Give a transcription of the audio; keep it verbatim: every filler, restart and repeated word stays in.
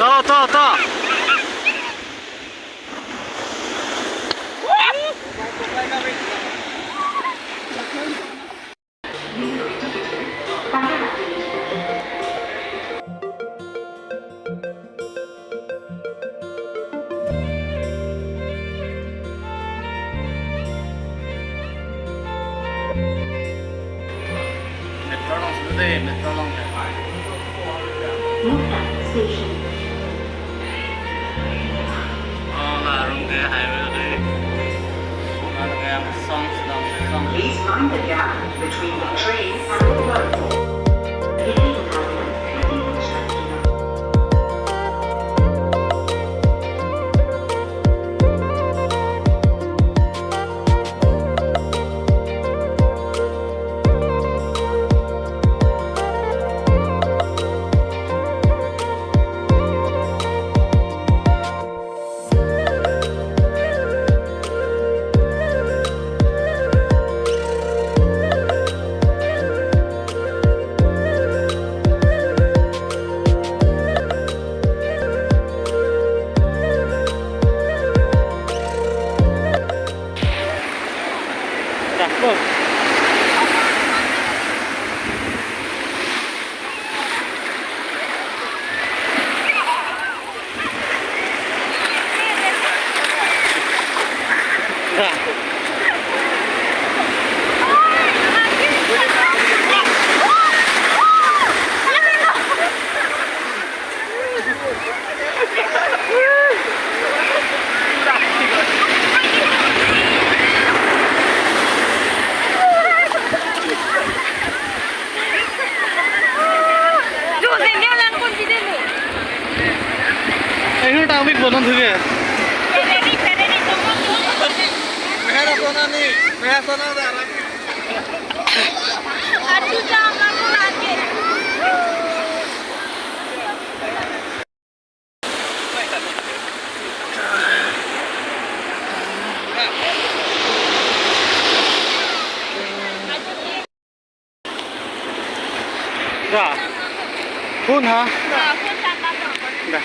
To, to, to. Metro along sudah deh, metro along deh. Mukta Station. Oh, la arong ke highway deh. Arong ke yang song, song, song. Please mind the gap between the train and the platform. Ehun tangpik bonon thuke. Mehar asona ni, mehar asona da. Da. Phone ha? Da.